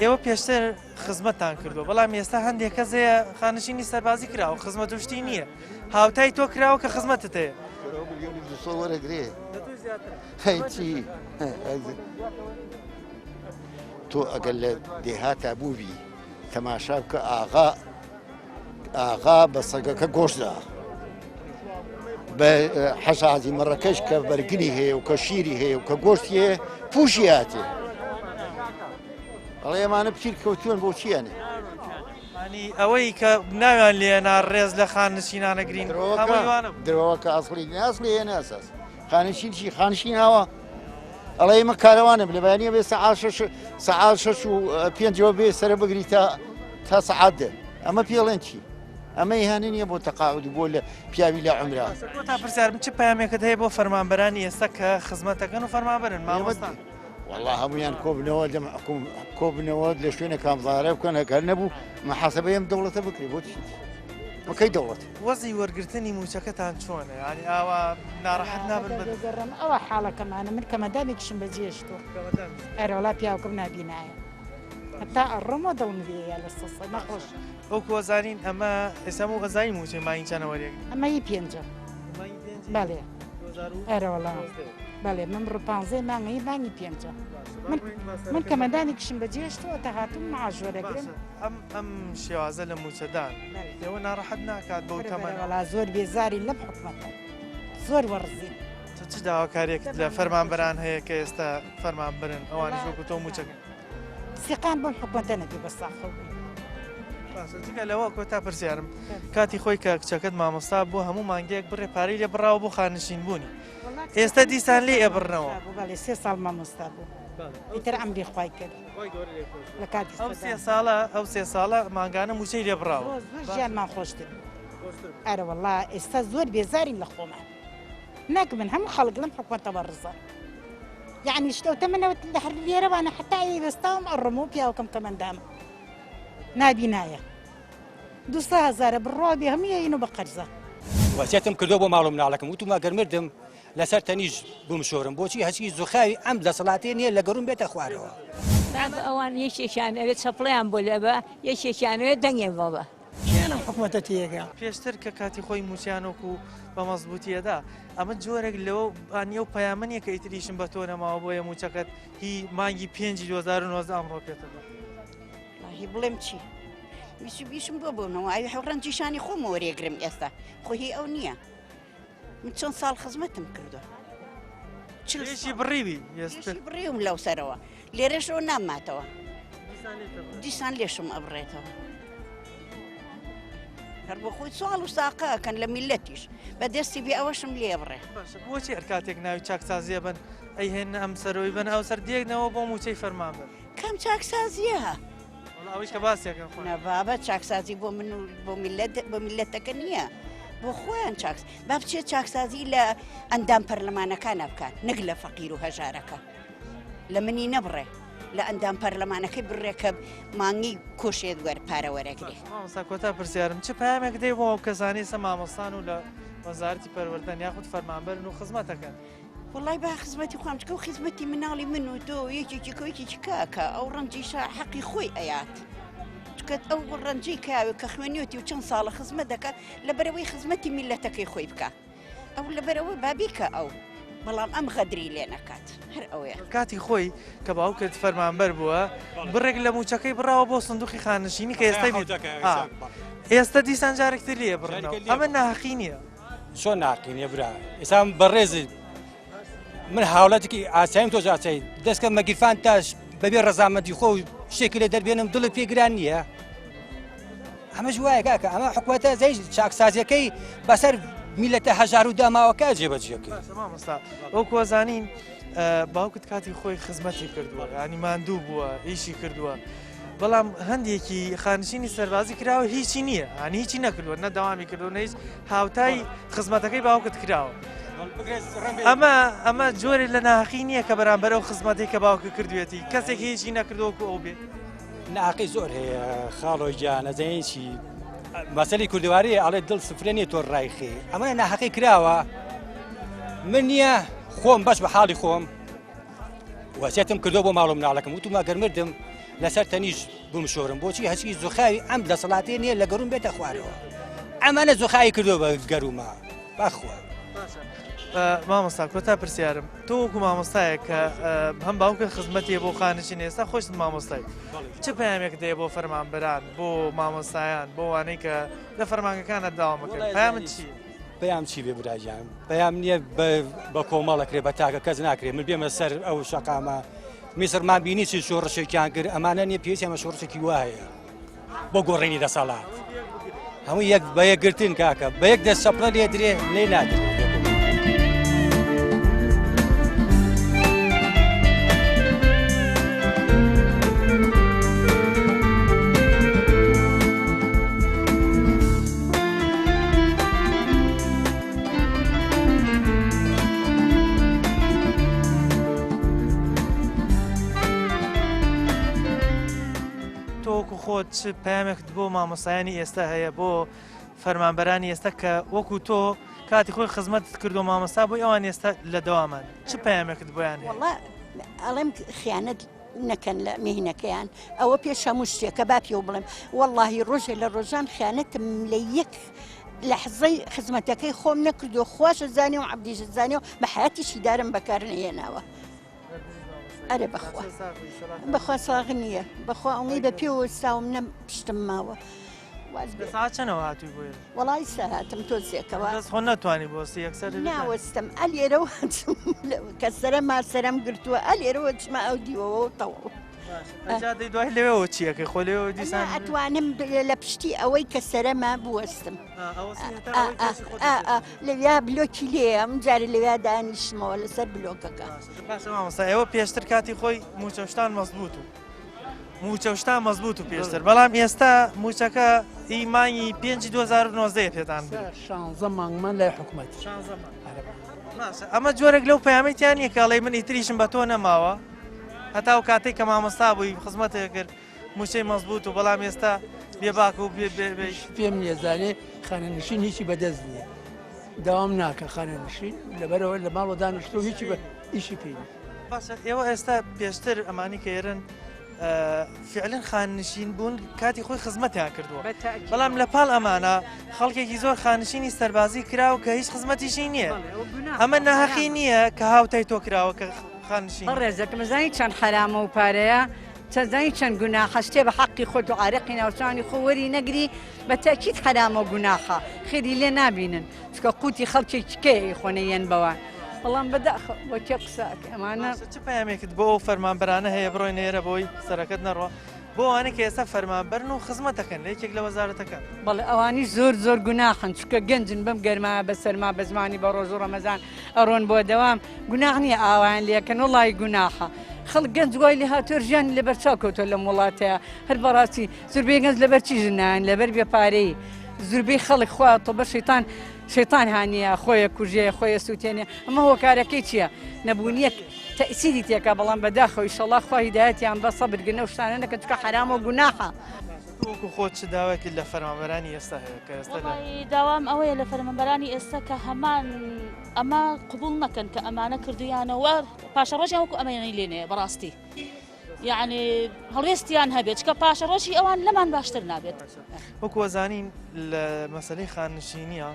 ئێوە پێشتر خزمەتتان کردووە بەڵام ئێستا هەندێک کەس هەیە خانشینی سەربازی کراوە خزمەت و شتی نییە هاوتای تۆ کراوە کە خزمەتت هەیە وەرەگرێ تۆ ئەگەر لە دێهاتا بووبی تەماشا بکە ئاغا ئاغا بە سەگەکە گۆشتدا بە حەشازی مەڕەکەش کە بەرگری هەیە و کە شیری هەیە و کە گۆشتی هەیە پوشی هاتێ ئەڵێ ئەمانە پیر کەوتوون بۆ چیانێ ینی ئەوەی کە ناویان لێنا ڕێز لە خانشینانەگرین درەوەکە ئەسڵی ئەسڵی هێنا ئەساس خانشین چی خانشین ئاوا ئەڵێ ئێمە کارەوانم لە بەیانە بێ سەعات شەش سەعات شەش و پێنجەوە بێ سەرە بگری تا تا سەعات دە ئەمە پێڵێن چی ئەمە ئیهانە نییە بۆ تەقاعد بۆ لە پیاوی لە عمرا تا پرسیارم چ پامێکت هەیە بۆ فەرمانبەرانی ئێستا کە خزمەتەکەن و فەرمانبەرن مامۆستا والله هەمویان کۆبنەوە لەم حکوم کۆبنەوە لە شوێنە کامزارە بکەن هەکار نەبوو محاسبەی ئەم دەوڵەتە بکرێ بۆ چی بکەی دەوڵەت وەزی وەرگرتنی مووچەکەتان چۆنە یانی ئاوا ناڕەحەت نابن بە دەگەڕم ئەوە حاڵەکەمانە من کەمەدامێکیشم بەجێشتووە ئەرەوەڵا پیاوکەم نابینایە هەتا ئەڕۆمەوە دڵم لێیە لە سەسە نەخۆش وەکو ئەزانین ئەمە ئێستا هەموو ئەزانین مووچەی مانگی چەنە وەریەگرین ئەمە هی پێنجە بەڵێ ئەرەوەڵا بەڵێ من ڕ پانزەی مانگە هی مانگی پێنجە من من کەمەدانێکیشم بەجێشتووە تا هاتووم معاش وەرەگرم ئەم ئەم شێوازە لە مووچەدان ئێوە ناڕەحەت ناکات بەو تەمەنە؟ وەڵا زۆر بێزارین لەم حکومەتە زۆر وەڕزین. تۆ چ داواکاریەکت لە فەرمانبەران هەیە کە ئێستا فەرمانبەرن ئەوانیش وەکو تۆ مووچەکەن؟ سیقان بەم حکومەتە نەبێ بە ساخەو بین. باشە جگە لەوە کۆتا پرسیارم کاتی خۆی کە کچەکەت مامۆستا بۆ هەموو مانگێک بڕێ پارەی لێ بڕاوە بۆ خانشین بوونی ئێستا دیسان لێ ئەبڕنەوە. بەڵێ سێ ساڵ مامۆستا بوو ئیتر عەمری خوای کرد لە کاتی ئەو سێ ساڵە ئەو سێ ساڵە مانگانە مووچەی لێ بڕاوە. زۆر ژیانمان خۆشتر بوو. ئەرە وەڵا ئێستا زۆر بێزارین لە خۆمان نەک من هەموو خەڵک لەم حکومەتەوە ڕزە یعنی شتەوتە منەوە لە هەر لێرەوانە حتا ئەوی وێستاوم ئەڕۆم و پیاوکەم کەمەندامە نابینایە دوسە هەزارە بڕوا بێ هەموو یەین و بە قەرزە. وەسیەتم کردووە بۆ ماڵ و مناڵەکەم وتومە گەر مردم لەسەر تەنیش بمشۆرم بۆچی هەچی زوخاوی ئەم دەسەڵاتێ نییە لە گەروم بێتە خوارەوە. بابە ئەوان یەکێکیان ئەوێ چەپڵەیان بۆ لێبا یەکێکیان ئەوێ دەنگیان بۆ بە. کێن ئەم حکومەتە تێگا؟ پێشتر کە کاتی خۆی مووچەیان وەکو بە مەزبووتی ئەدا ئەمە جۆرێک لەوە ئانی ئەو پەیامە نییە کە ئیتر ئیشم بە تۆ نەماوە بۆیە مووچەکەت هی مانگی پێنجی 2019 ئەمڕۆ پێتە بە. وەڵاهی بڵێم چی ویسو بیشم بۆ بۆنەوە ئەوی حەو ڕەنجیشانی خۆم وەرێگرم ئێستا خۆ هی ئەو نییە من چەند ساڵ خزمەتم کردو چلشی بڕیوی بڕیوم لەو سەرەوە لێرەشەوە ناماتەوە دیسان لێشم ئەبڕێتەوە هەر بۆ خۆی سوال و ساقەکەن لە میلەتیش بە دەستی بێ ئەوەشم لێ بڕێ بۆچی هەر کاتێک ناوی چاکسازیە بن ئەیهێن ئەم سەرۆی بن ئەو سەر دێکنەوە بۆ موچەی فەرمان بن کام چاکسازیە؟ وەڵا ئەوەی کە باسێکە خۆ. نا بابە چاکسازی بۆ من و بۆ میللەت بۆ میللەتەکە نییە بۆ خۆیان چاکس با بچێت چاکسازی لە ئەندام پەرلەمانەکانە بکات نەک لە فەقیر و هەژارەکە لە منی نەبڕێ لە ئەندام پەرلەمانەکەی بڕێ کە مانگی کۆشێت وەر پارە وەرەگرێ. مامۆستا کۆتا پرسیارم چ پەیامێک دەی بۆ ئەو کەسانەی ئێستا مامۆستان و لە وەزارەتی پەروەردەن یاخود فەرمانبەرن و خزمەتەکەن؟ وەڵای با خزمەتی خۆم چکە و خزمەتی مناڵی من و تۆ و یەکێکی کە یەکێکی کاکە ئەو ڕەنجیشە حەقی خۆی ئەیات چکە ئەو ڕەنجی کاوێ کە خوێنیەتی و چەند ساڵە خزمەت دەکات لەبەرەوەی خزمەتی میلەتەکەی خۆی بکە ئەو لەبەرەوە بابیکە ئەو. بەڵام ئەم غەدری لێ نەکات هەر ئەوەیە. کاتی خۆی کە باوکت فەرمانبەر بووە بڕێک لە مووچەکەی بڕاوە بۆ سندوقی خانەنشینی کە ئێستا ئێستا دیسان جارێکتر لێ بڕنەوە ئەمە ناحەقی نییە. چۆن ناحەقی نییە برا ئێستا بەڕێزت من هاوڵاتێکی ئاساییم تۆش ئاسایی دەستکەم مەگیرفان تاش بەبێ ڕەزامەندی خۆ شتێکی لێ دەربێنم دڵت پێ گران نییە ئەمەش وایە کاکە ئەمە حکوومەتە زەی چاکسازیەکەی بەسەر میلەتە هەژار و داماوەکە جێبەجێکرد مامۆستا وەکو ئەزانین باوکت کاتی خۆی خزمەتی کردووە ینی ماندوو بووە ئیشی کردووە بەڵام هەندێکی خانشینی سەربازی کراوە هیچی نییە هەنی هیچی نەکردووە نە داوامی کردو نەیش هاوتای خزمەتەکەی باوکت کراوە ئەمە ئەمە جۆرێ لە ناحقی نییە کە بەرامبەر ئەو خزمەتی کە باوکە کردوێتی کەسێک هیچی نەکردووەکو ئەو بێت ناحەقی زۆر هەیە خاڵۆ گیان ئەزانی چی مەسەلی کوردەواری ئەڵێ دڵ سفرە نیە تۆ ڕایخی ئەمە ناحەقی کراوە من نییە خۆم بەس بە حاڵی خۆم وەسێتم کردو بۆ ماڵ و مناڵەکەم وتم ئەگەر مردم لەسەر تەنیش بمشۆرم بۆچی هەچی زوخاوی ئەم دەسەڵاتێ نییە لە گەروم بێتە خوارەوە ئەمانە زوخاوی کردو بە گەرومە بەخوا. مامۆستا کۆتا پرسیارم تۆ وەکو مامۆستایە کە هەم باوکە خزمەتی بۆ خانشین ئێستا خۆشت مامۆستای چ پەیامێک دەیە بۆ فەرمانبەران بۆ مامۆستایان بۆ وانەی کە لە فەرمانگەکانە داوامەکەن پەیامت چی؟ پەیام چی بێ براجان پەیام نییە بە کۆمەڵەکرێ بە تاکە کەس ناکرێ من بێمە سەر ئەو شەقامە میسرمان بینی چی شۆڕشێکیان کرد ئەمانە نیە پێویستیان بە شۆڕشێکی وایە بۆ گۆڕینی دەسەڵات هەموو یەک بە یەکگرتن کاکە بە یەک دەست چەپڵە لێ درێ لێ نادرێ. تۆ وەکو خۆت چ پەیامێکت بۆ مامۆستایانی ئێستا هەیە بۆ فەرمانبەرانی ئێستا کە وەکو تۆ کاتی خۆی خزمەتت کردو مامۆستا بۆی ئەوان ئێستا لە دەوامان چ پەیامێکت بۆیان هەیە؟ وەڵا ئەڵێم خیانەت نەکەن لە میهنەکەیان ئەوە پێش هەموو شتێکە با پێو بڵێم وەڵاهی ڕۆژێ لە ڕۆژان خیانەتم لە یەک لەحزەی خزمەتەکەی خۆم نەکردو خواشە زانێ و عەبدیشە زانێ و بە حیاتیشی دارم بەکار نەهێناوە. ئەرێ بەخوا بەخوا ساغ نییە بەخوا ئەوەی بە پێوە ساوم نەم پشتم ماوە ساعت چەنەوە هاتووی بۆ ئێرە؟ وەڵای سەهاتم تۆزێکەوە دەست خۆ نەتوانی بۆستی یەکسەر ناوەستم ئەلێرەوە کە سەرە ما سەرم گرتووە ئەلێرەوە چمە ئەو دیوەوە و تەواو ئەجا دەی دوای لەوێەوە چیەکەی خۆ لێەوە دیسان ئەتوانم لە پشتی ئەوەی کە سەرەمە بوەستم لەویا بلۆکی لێیە من جارێ لەویا دانیشمەوە لەسەر بلۆکەکە. باشە مامۆستا ئێوە پێشتر کاتی خۆی موچەشتان مەزبوط و موچەشتان مەزبوط و پێشتر بەڵام ئێستا موچەکە ئی مانگی 5 2019 پێتان برد. شانزە مانگمان لای حکومەت. ئەمە جۆرێک لەو پەیامەی تیا نییە کە ئەڵێی من ئیتریشم بە تۆ نەماوە هەتا ئەو کاتەی کە مامۆستا بووی خزمەتت کرد موچەی مەزبوط و بەڵام ئێستا بێ باک و بێ بێ بێ پێم نییە زانێ خانەنشین هیچی بەدەست نییە داوام ناکە خانەنشین لەبەرەوە لە ماڵەوە دانیشتووە هیچی بە ئیشی پێ نییە. باشە ئێوە ئێستا پێشتر ئەمانی کە ئێرن فعلەن خاننشین بوون کاتی خۆی خزمەتیان کردووە بەڵام لە پاڵ ئەمانە خەڵکێکی زۆر خانشینی سەربازی کراوە کە هیچ خزمەتیشی نییە ئەمە ناهەقی نییە کە هاوتای تۆ کراوە کە خانشین بەڕێزەکەم زانی چەند حەرامە و پارەیە چەزانی چەند گوناحە شتێ بە حەقی خۆت و عارەقی ناوچانی خۆ وەری نەگری بە تەئکید حەرامە و گوناحە خێری لێ نابینن چونکە قوتی خەڵکێکی کەیە ئەیخۆنە یەن بەوان بەڵام بەداخەوە بۆ کێ قسە ئەکەی ئەمانە. باشە چ پەیامێکت بۆ ئەو فەرمانبەرانە هەیە بڕۆینە ئێرە بۆی سەرەکەت نەڕوا بۆ ئەوانەی کە ئێستا فەرمانبەرن و خزمەت دەکەن لە یەکێک لە وەزارەتەکان؟ بەڵێ ئەوانیش زۆر زۆر گوناحن چونکە گەنجن بەم گەرمایە بە سەرما بە زمانی بە ڕۆژ و ڕەمەزان ئەڕۆن بۆ دەوام گوناح نییە ئاوایان لێکەن وەڵی گوناحە خەڵک گەنج وای لێ هاتووە ژیانی لەبەر چاو کەوتووە لەم وڵاتەیە هەر بەڕاستی زوربەی گەنج لەبەر چی ژن نایەن لەبەر بێ پارەیی زوربەی خەڵک خوا تۆبە شەیتان شەیتان هانیە خۆیە کوژێ خۆیە سووتێنێ ئەمە هۆکارەکەی چییە نەبوونیەک تەئسیری تێکا بەڵام بەداخەوە ئیشەڵا خوا هیدایەتیان بە سەبر گرن ئەو شتانە نەکەن چونکە حەرامە و گوناحە. وەکو خۆت چ داوایەکت لە فەرمانبەرانی ئێستا هەیە کە ئێستا لە. وەڵایی داوام ئەوەیە لە فەرمانبەرانی ئێستا کە هەمان ئەمە قبوڵ نەکەن کە ئەمانە کردویانە و پاشەڕۆژیان وەکو ئەمەیانی لێ نەیە بەڕاستی یعنی هەڵوێستیان هەبێت چکە پاشەڕۆژی ئەوان لەمان باشتر نابێت. وەکو ئەزانین لە مەسەلەی خاننشینیە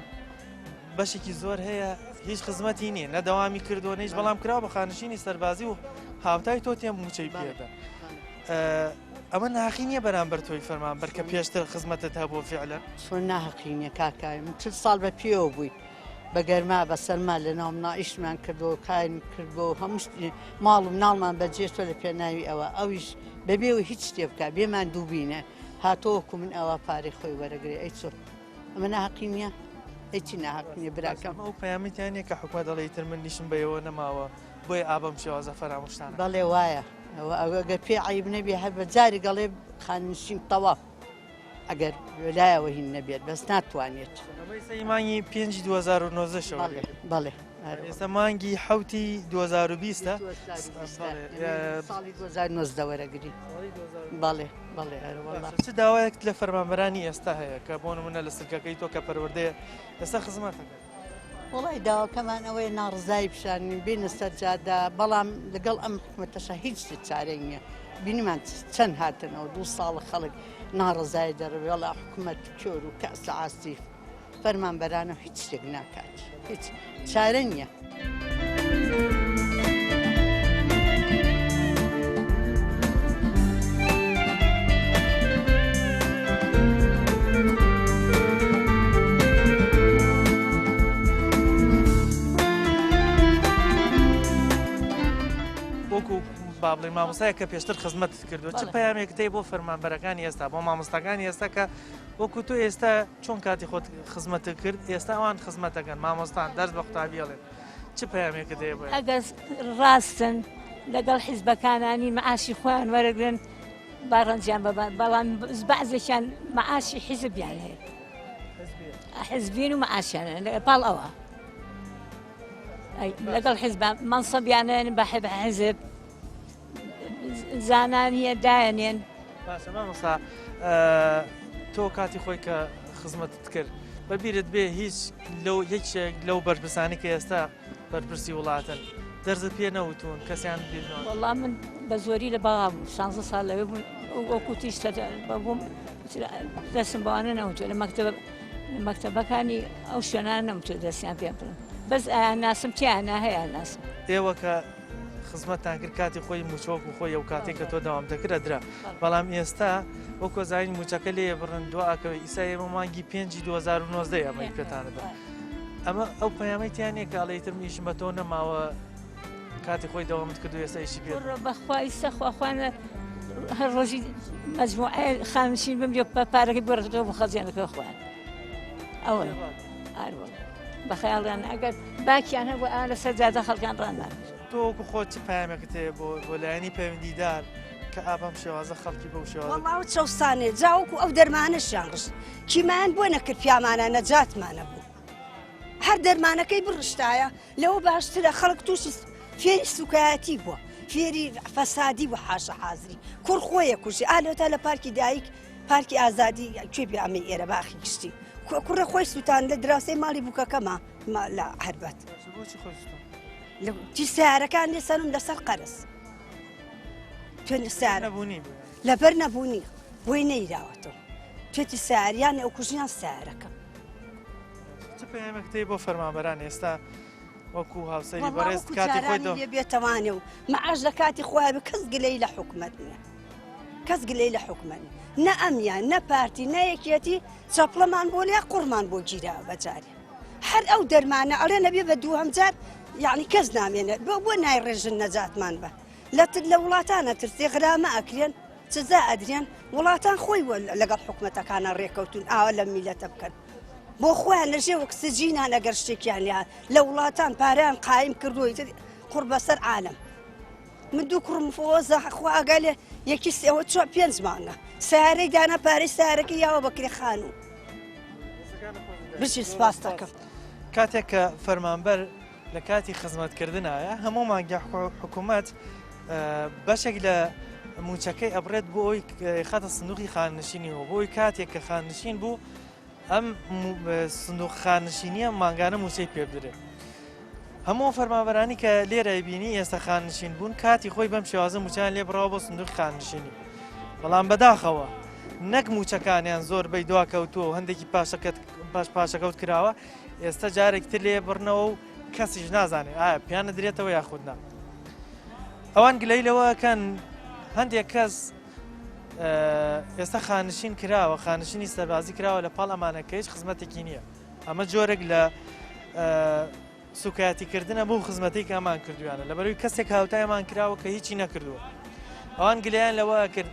بەشێکی زۆر هەیە. هیچ خزمەتی نییە نە دەوامی کردووە نەیش بەڵام کراوە بە خانشینی سەربازی و هاوتای تۆ تێم موچەی پێدە ئەمە ناخی نییە بەرامبەر تۆی فەرمانبەر کە پێشتر خزمەتت هەبوو فعلە چۆن ناهەقی نییە کاکای من چل ساڵ بە پێوە بووی بە گەرما بە سەرما لە ناو مناڵیشمان کردەوە کارم کردەوە هەموو ماڵ و مناڵمان بەجێشتە لە پێناوی ئەوە ئەویش بەبێەوە هیچ شتێ بکە بێمان دووبینە هاتۆوەکو من ئەوە پارەی خۆی وەرەگرێ ئەی چۆن ئەمە ناهەقی نییە؟ ئەی چی ناهەق نییە براکەم؟ ئەو پەیامیتیان نییە کە حکومەت دەڵێ ئیتر من نیشم بەیەوە نەماوە بۆیە ئا بەم شێوازە فەرامۆشتانە. بەڵێ وایە ئەوە ئەگەر پێ عەیب نەبێ هەر بە جارێک ئەڵێ خانەنشین تەواو ئەگەر لایەوە هین نەبێت بەس ناتوانێت. ئەمە ئێستا ئی مانگی پێنجی 2019 شەوە. بەڵێ بەڵێ. ئێستا مانگی حەوتی 2020 ساڵی 2019 وەرەگری. بەڵێ بەڵێ ئەرەوەڵا. چ داوایەکت لە فەرمانبەرانی ئێستا هەیە کە بۆ نمونە لە سلکەکەی تۆ کە پەروەردەیە ئێستا خزمەتەکە؟ وەڵی داواکەمان ئەوەیە ناڕزایی پیشانین بینە سەر جادە بەڵام لەگەڵ ئەم حکومەتەشە هیچ چارەی نییە بینیمان چەند هاتنەوە دوو ساڵە خەڵک ناڕزای دەڕێڵە حکومەت کۆر و کەس لە ئاستی فەرمانبەرانە هیچ شتێک ناکات هیچ چارە نییە. وەکو با بڵێین مامۆستایەک کە پێشتر خزمەتت کردووە چ پەیامێکت هەیە بۆ فەرمانبەرەکانی ئێستا بۆ مامۆستاکانی ئێستا کە وەکو تۆ ئێستا چۆن کاتی خۆت خزمەتت کرد ئێستا ئەوان خزمەتەکەن مامۆستان دەرس بە قوتابی ئەڵێن چ پەیامێکت هەیە بۆیان؟ ئەگەر ڕاستن لەگەڵ حیزبەکانانی معاشی خۆیان وەرەگرن با ڕەنجیان بەبان بەڵام بەعزێکیان معاشی حیزبیان هەیە حزبین و معاشیان هەیە پاڵ ئەوە لەگەڵ حیزب مەنسەبیانن بە حیزب زانانیە دایەنێن. باشە مامۆستا تۆ کاتی خۆی کە خزمەتت کرد بە بیرت بێ هیچ لەو یەکێک لەو بەرپرسانی کە ئێستا بەرپرسی وڵاتن دەرزت پێ نەوتون کەسیان وەڵا من بە زۆری لە بەغا بوو 16 ساڵ لەوێ بوون وەکو تیش بووم دەستم بەوانە نەوتوە لە مەکتەب مەکتەبەکانی ئەو شوێنانە نەمتوە دەستیان پێ بڵم بەس ئایا ناسم تیانە هەیە ناسم ئێوە کە خزمەتتان کرد کاتی خۆی موچە وەکو خۆی ئەو کاتێک کە تۆ داوام دەکرد ئەدرا بەڵام ئێستا وەکو زانین موچەکە لێ بڕن دو ئاکەوە ئیسا ئێمە مانگی پێنجی 2019 ئەمەی پێتانەدا ئەمە ئەو پەیامەی تیان نییە کە ئەڵێ ئیتر من ئیشم بە تۆ نەماوە کاتی خۆی دەوامت کردو ئێستا ئیشی پێ بەخوا ئیستا خواخوانە هەر ڕۆژی مەجموعە خانشین بم بە پارەکەی بڕێتەوە بۆ خەزێنەکە خۆیان ئەوە ئاروە بە خەیاڵیان ئەگەر باکیان هەبوو ئا لەسەر جادە خەڵکان ڕانان. تۆ وەکو خۆت چ پەیامێکت هەیە بۆ بۆ لایەنی پەیوەندیدار کە ئا بەم شێوازە خەڵکی بەو شێوازە وەڵا و چەوسانێ جا وەکو ئەو دەرمانەشیان ڕشت کیمایان بۆ نەکرد پیامانە نەجاتمانە بوو هەر دەرمانەکەی بڕشتایە لەوە باشترە خەڵک تووشی فێری سوکایەتی بووە فێری فەسادی بوو حاشە حازری کوڕ خۆیە کوژی ئالۆتا لە پارکی دایک پارکی ئازادی کوێ بێ ئەمەی ئێرە باخی گشتی کوڕە خۆی سووتان لە دراوسێی ماڵی بووکەکەمە لە عەربەت چی سیارەکان لێ سەرم لەسەر قەرز نەبوونی لەبەر نەبوونی بۆی نەیراوەتەوە توێتی ساریان ئەو کوژیان سارەکە چ پەیامێک بۆ فەرمانبەران ئێستا وەکو هاوسەری بەڕێز کاتی خۆی لێ بێتەوانێ و مەعاش لە کاتی خۆی بە کەس گلەی لە حکومەت نییە کەس گلەی لە حکومەت نە ئەمیان نە پارتی نە یەکێتی چەپڵەمان بۆ لێ قوڕمان بۆ گیرا بەجارێ هەر ئەو دەرمانە ئەڵێ نەبێ بە دووهەم جار یعنی کەس نامێنێت بۆ بۆ نایڕێژن نەجاتمان بە لە تر لە وڵاتانە ترسێ غرامە ئەکرێن سزا ئەدرێن وڵاتان خۆی لەگەڵ حکومەتەکانە ڕێکەوتون ئاوا لە میلەتە بکەن بۆ خۆیان لە ژێ وەکسجینان ئەگەر شتێکیان لە لە وڵاتان پارەیان قایم کردووە قڕ بەسەر عالم من دوو کوڕم فۆزە خوا ئاگا لێ یەکی سێوە چوە پێنج مانگە سیارەی دانا پارەی سیارەکەی یاوە بەکرێ خانوو بژی سپاس دەکەم. کاتێک کە فەرمانبەر لە کاتی خزمەتکردنایە هەموو مانگی حکوومەت بەشێک لە موچەکەی ئەبرێت بۆ ئەوی خاتە سندوقی خانشینیەوە بۆی کاتێک کە خانشین بوو ئەم سندوق خانشینیە مانگانە موچەی پێ بدرێت. هەموو ئەو فەرمانبەرانی کە لێرە بینی ئێستا خاننشین بوون کاتی خۆی بەم شێوازە موچەیان لێ بڕاوە بۆ سندوقی خاننشینی بەڵام بەداخەوە نەک موچەکانیان زۆر بەی دوا کەوتووە و هەندێکی پاشەکەت پاش پاشەکەوت کراوە ئێستا جارێک تر لێ بڕنەوە و کەسیش نازانێت ئایا پیان درێتەوە یاخود نا. ئەوان گلەی لەوە ئەکەن هەندێک کەس ئێستا خانشین کراوە خانشینی سەربازی کراوە لە پاڵ ئەمانە کە هیچ خزمەتێکی نییە ئەمە جۆرێک لە سوکایەتیکردنە بۆ خزمەتێک ئەمان کردویانە لەبەروی کەسێک هاوتایمان کراوە کە هیچی نەکردووە ئەوان گلیان لەوە کرد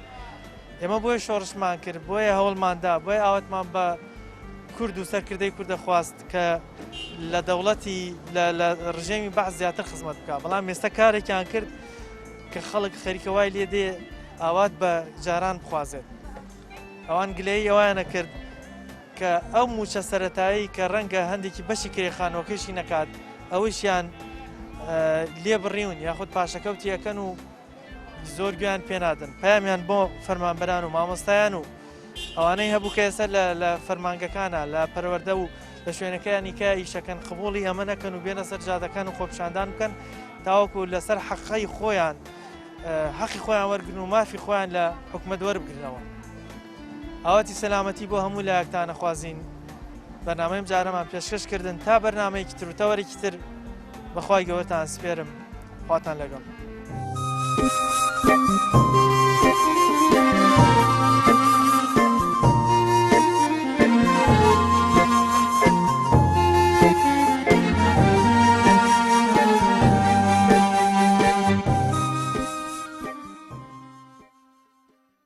ئێمە بۆیە شۆڕشمان کرد بۆیە هەوڵماندا بۆیە ئاواتمان بە کورد و سەرکردەی کوردە خواست کە لە دەوڵەتی لە ڕژێمی بەعس زیاتر خزمەت بکە بەڵام ئێستا کارێکیان کرد کە خەڵک خەریکە وای لێ دێ ئاوات بە جاران بخوازێت ئەوان گلەیی ئەوانە کرد کە ئەو موچە سەتایی کە ڕەنگە هەندێکی بەشی کرێخانەوەکەشی نەکات ئەوەیشیان لێ بڕیون یاخود پاشەکەوتیەکەن و زۆر گوێیان پێنادەن پەیامیان بۆ فەرمانبەران و مامۆستایان و ئەوانەی هەبوو کە ئێستا لە فەرمانگەکانە لە پەروەردە و لە شوێنەکەیانی کە ئیشەکەن قبوڵی ئەمە نەکەن و بێنە سەر جادەکان و خۆپیشاندان بکەن تاوەکو لەسەر حەقی خۆیان حەقی خۆیان وەرگن و مافی خۆیان لە حکومت وەربگرنەوە. ئاواتی سەلامەتی بۆ هەموو لایەکتانە خوازین بەرنامەیم جارەمان پێشکەش کردن تا بەرنمەیەکی تر و تەوەرێکی تر بەخوای گەورەتان سپێرم خواتان لەگەڵ.